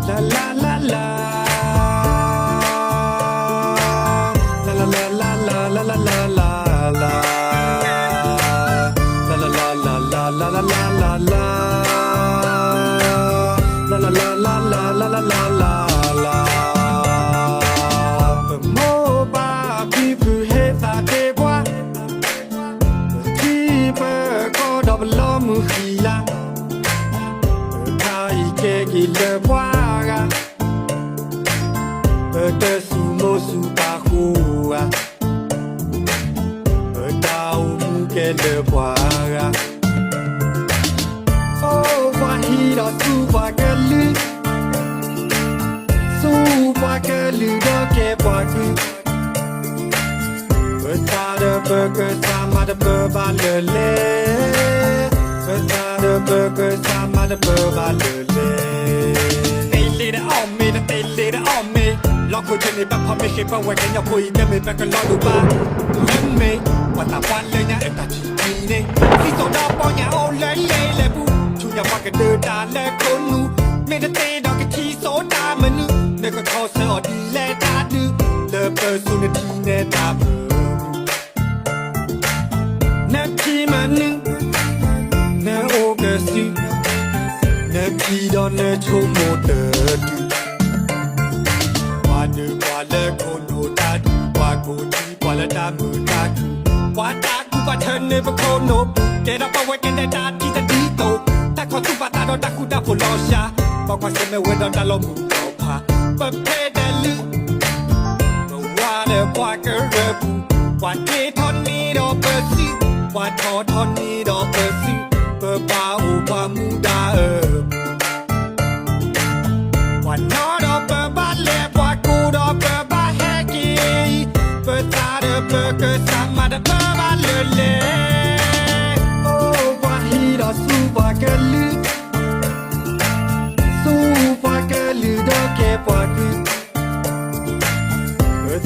လါလါလါလါ, လါလါလါလါလါ, လါလါလါလါလါ, လါလါလါလါလါလါလါလါ, လါလါလါလါလါလါလါလါလါ. ပမိၢ်ပၢ်ဖံဖုဟဲသးတ့ၢ်ပှၤ, ပထံပကီၢ်ဒီးပလီၢ်မုၢ်ဃံလၤ, ပခါအံၤကဲက့ၤလၢပှၤဂၤ, ပတၢ်ဆိမိၣ်ဆိပာ်ဃုာ်ဧါ, ပတၢ်အိၣ်မူကဲလၢပှၤဂၤ. အိၣ်ပှၤဟံးဒီးဆူပှၤကလုာ်, ဆူပှၤကလုာ်ဒီးကဲပှၤကုၢ်, ပသးဒီးပကစၢ်မၤတပၢၢ်ဘၣ်လၢၤလဲၣ်, ပသးဒီးပကစၢ်မၤတပၢၢ်ဘၣ်လၢၤလဲၣ်. သ့လ့ဒီးအီၣ်မ့ၤ တသ့လ့ဒီးအီၣ်မ့ၤ, လီၢ်ခိၣ်ချၢန့ၣ် ပဖီမ့ၢ်ဃ့ပဝဲကညီဖိအံၤ တမ့ၢ်ပကလီၤဒိၣ်ဘၣ်. လၢမ့ၢ်ပှၤသးပှၢ်လၢညါအတၢ်ထံၣ်ထံၣ်န့ၣ်, စံၣ်စိၤဒီးပီညါအိၣ်လၢလဲၤလဲၤပူၤ, ဆူညါပှၤကဒုးတၢ်လၢခိၣ်နူာ်, မ့ၢ်တသ့ဒီးကထံၣ်စိတၢ်မနုၤ, နကခီဆၢအီၤဒ်လဲၣ်တၢ်ဒုး, လၢပစိၤနထံၣ်နဲတၢ်ပၢၢ် နထံၣ်မနုၤ, နအိၣ်ကစု, နထံၣ်ဒီးနဆိကမိၣ်တတုၤ, ပှၤဒုးပှၤလၢခိၣ်နူာ်တၢ်ဒုး, ပှၤကိးထံပှၤလၢတၢ်မုာ်တၢ်ခုၣ်, ပှၤတၢ်ကူၣ်ပှၤထၢနုာ်ပခိၣ်နူာ်, ကဲထီၣ်ပဝဲကနဲတၢ်ထံၣ်တဒ်သိး, တၢ်ခီသူၣ်ပာ်သးဒီးတၢ်ဃူတၢ်ဖိးလီၤစှၤ, ပှၤကွၢ်ဆၢၣ်မဲာ်ဝဲဒီးတၢ်လီၤမုၢ်လီၤဖး, ပဖဲဒဲးလံ ပဝါလၢပှၤကရၢပူၤ, ပှၤတ့ထီၣ်န့ၢ်ဒီးပစု, ပှၤထီၣ်ထီၣ်န့ၢ်ဒီးပစု, ပဘၣ်အိၣ်ပှၤမူဒါအၢ, ပှၤနီဒီးပဘၣ်လဲၤ, ပှၤကိၢ်ဒီးပဘၣ်ဟဲက့ၤ, ပသးဒီးပကစၢ်မၤတပၢၢ်ဘၣ်လၢၤလဲၣ်. အိၣ်ပှၤဟံးဒီးဆူပှၤကလုာ်, ဆူပှၤကလုာ်ဒီးကဲပှၤကုၢ်,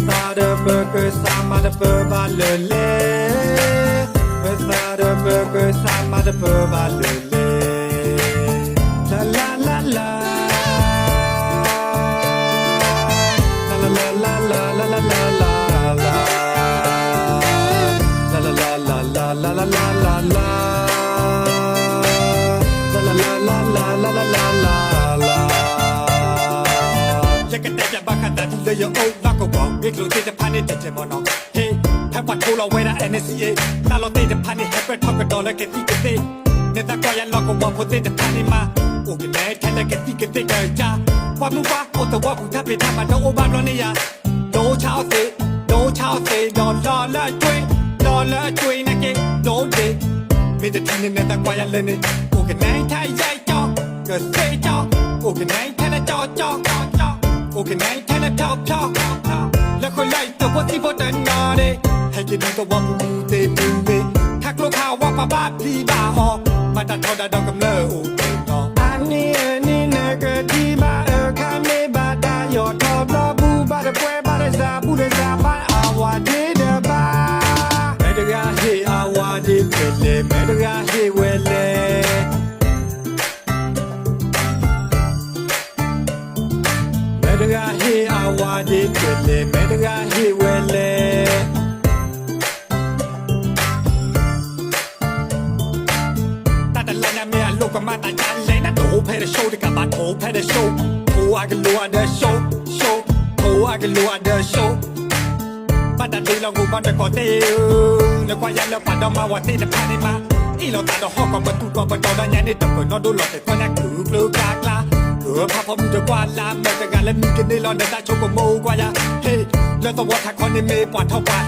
ပသးဒီးပကစၢ်မၤတပၢၢ်ဘၣ်လၢၤလဲၣ်, ပသးဒီးပကစၢ်မၤတပၢၢ်ဘၣ်လၢၤလဲၣ်. လါလါလါလါ, လါလါလါလါလါလါလါလါလါ, လါလါလါလါလါလါလါလါလါ, လါလါလါလါလါလါလါလါလါလါ. ယကတဲပၠးဘၣ်ဃးသးဒ်လၢယအိၣ်လီၢ်ကဝီၤ ဂ့ၢ်ကျိၤသ့ၣ်တဖၣ်န့ၣ် တဲတဲမီၤနီၤ, ဟ့ၣ်, ဖဲပှၤထိလီၤဝဲဒၣ် NCA, တၢ်လီၢ်သ့ၣ်တဖၣ်န့ၣ် ဟဲပၢၢ်ထီၣ်ကဒီးလၢကသံၣ်ကသ့ၣ်, နသးကွၢ်ယၤလီၢ်ကဝီၤဖိသ့ၣ်တဖၣ်န့ၣ်မး, အိၣ်ကနဲထဲလၢကသံၣ်ကသ့ၣ်ကစၢ်, ပှၤမုၢ်ပှၤအိၣ်သဝီပူၤတၢ်ဖံးတၢ်မၤဒီးအိၣ်ဘၣ်ဘျီန့ၣ်ယၤ, ဒိဆါအီၤသ့, ဒိဆါအီၤသ့ဒီးလီၤလၢအကွ့, လီၤလၢအကွ့နာ်က့, ဒိဒ့ၣ်, မ့ၢ်တထံၣ်န့ၣ်နသးကွၢ်ယၤလၢန့ၣ်, အိၣ်ကနဲထဲယဲၢ်ကၠီ, ကသ့ၣ်ကၠီ, အိၣ်ကနဲထဲလၢကၠီကၠီ, အိၣ်ကနဲထဲလၢဖျီဖျီ, လၢဃိလၢအံၤတဖိသံၣ်ဖိတနီၤဒ့ၣ်, ဟဲက့ၤဒ်သဝီပူၤမူသ့မူမ့ၢ်, ထါကျိခးဝါပှၤဘၣ်ဖံးဘၣ်အီၣ်, မၤတၢ်ထီဒါဒီးကမျၢၢ်အိၣ်တနီၤ, အါန့ၢ်အန့ၣ်နကထံၣ်ဘၣ်အခါမ့ၢ်ဘၣ်တၢ်ယီၢ်ထီၣ်ဘျီ ဘူၣ်ဘၣ်တပွဲဘၣ်တစၢ်ဘူၣ်တစၢ်ဘၣ်အဝၤဒ့တဘၣ်, မဲတဂၤဟ့ၣ်အဝၤဒ့ဖဲလဲၣ် မဲတဂၤဟ့ၣ်ဝဲလဲၣ် မဲတဂၤဟ့ၣ်အဝၤဒ့ဖဲလဲၣ် မဲတဂၤဟ့ၣ်ဝဲလဲၣ်. တၢ်တလါညါမ့ၢ်အလိၣ်ကမၣ်တၢ်ယါလဲၣ် နထိဖဲတၢ်ဆိးတကးဘၣ်ထိဖဲတၢ်ဆိး, ထိအကလိၤအဒၢးဆိး, ဆိး, ထိအကလိၤအဒၢးဆိး, ဘၣ်တၢ်ဒ့လီၤဂိၢ်ဘၣ်တကီၢ်သ့ၣ်ဧၢ, နကွၢ်ယၤလၢပှၤဒီမါဝၤသ့ၣ်တဖၣ်န့ၣ်မး, အ့ၣ်လိာ်သးဒီးဟီၣ်ကီၢ်ပသူၣ်ကီၢ်ပဒီးဒီးညါန့ၣ် တပၢၢ်နီၣ်ဒိလီၤတဲာ်သီညါကုၢ်ကျၢၤကျါကျါ, ကဖးဖီမုၢ်တကွၢ်လၢ် မတၤတဂၤလၢမံၤကန့ၢ်လီၤနတၢ်ဆိကမိၣ်ကွၢ်ယၤ, ဟ့ၣ်, လၢသဝီထးခီန့ၣ်မ့ၢ်ပှၤထီၣ်ပှၤဟံးဧါ,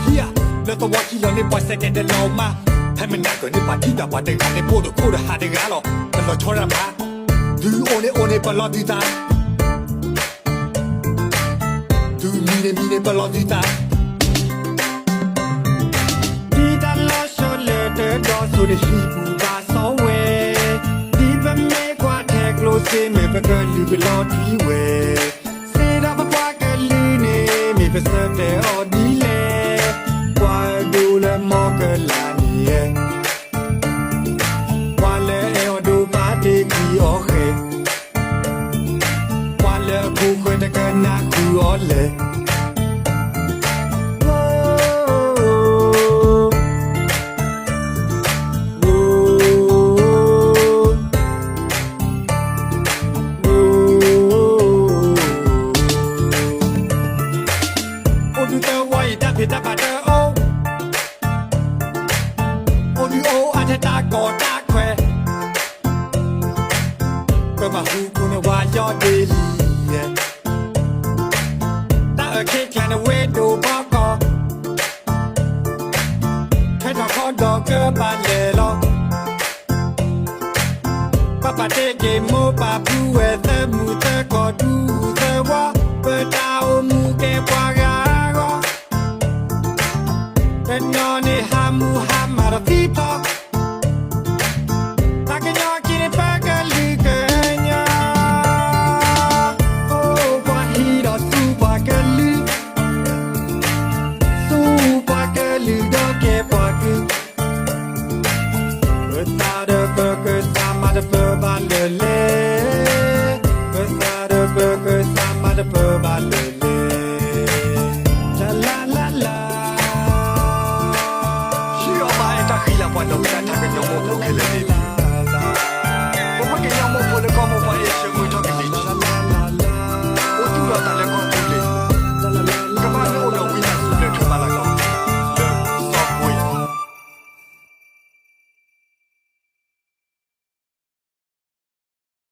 လၢသဝီခံလီၤန့ၣ်ပှၤစဲးကဲးဒဲးလီၤမး, ဖဲမနၤကၢၤန့ၣ်ပှၤထံၣ်တၢ်ပှၤတဂၤန့ၣ် ပိၢ်တခိၣ်ဒီးဟးတဂၤလီၤ, ပလီၤဆီဒၣ်မး, ဒုးအိၣ်န့ၣ်အိၣ်န့ၣ်ပလီၢ်ဒုးသး ဒုးမံန့ၣ်မံန့ၣ်ပလီၢ်ဒုးသး, ဒ်တၢ်လီၤဆီလၢတဒီစိၤနဟံၣ်ပူၤဘၣ်စီဝဲ, ဒ်ပမ့ၢ်ကွၢ်ထဲကျိၣ်စ့မ့ၢ်ပကလုာ်ကလီၤထွံဝဲ, စ့ဒီးပပှၤကလုာ်န့ၣ် မ့ၢ်ပဆၢတဲာ်အီၤဒ်လဲၣ်, ပှၤဒိၣ်လၢမီၢ်ကလးန့ၣ် ပှၤလၢအဲၣ်အီၤဒိၣ်ဘၣ်တ့ၢ်ကွံာ်အီၤဃဲ, ပှၤလၢ ဒီးဖိဃၢၤတကနၣ်ဃုာ်အီၤလဲၣ်. အိၣ်ဒူသၢဝီအံၤ တၢ်ဖံးတၢ်မၤတအိၣ်, အိၣ်ဒူအိၣ်အါထဲတၢ်ကီတၢ်ခွဲး, ပမၤဟူဖိန့ၣ်ဝါယီၢ်ဒ့လံ, တၢ်အၢခ့ကျါန့ၣ်ဝ့ၢ်ဒိၣ်ဘီကီး, ထွဲထီၣ်ခီဒီးကဘၣ်လဲၤလီၤ. ပၢ်ပာ်တ့ၢ်က့ၤမိၢ်ပၢ်ဖုဝဲသၢမုၢ်သၢကီၢ်ဒူ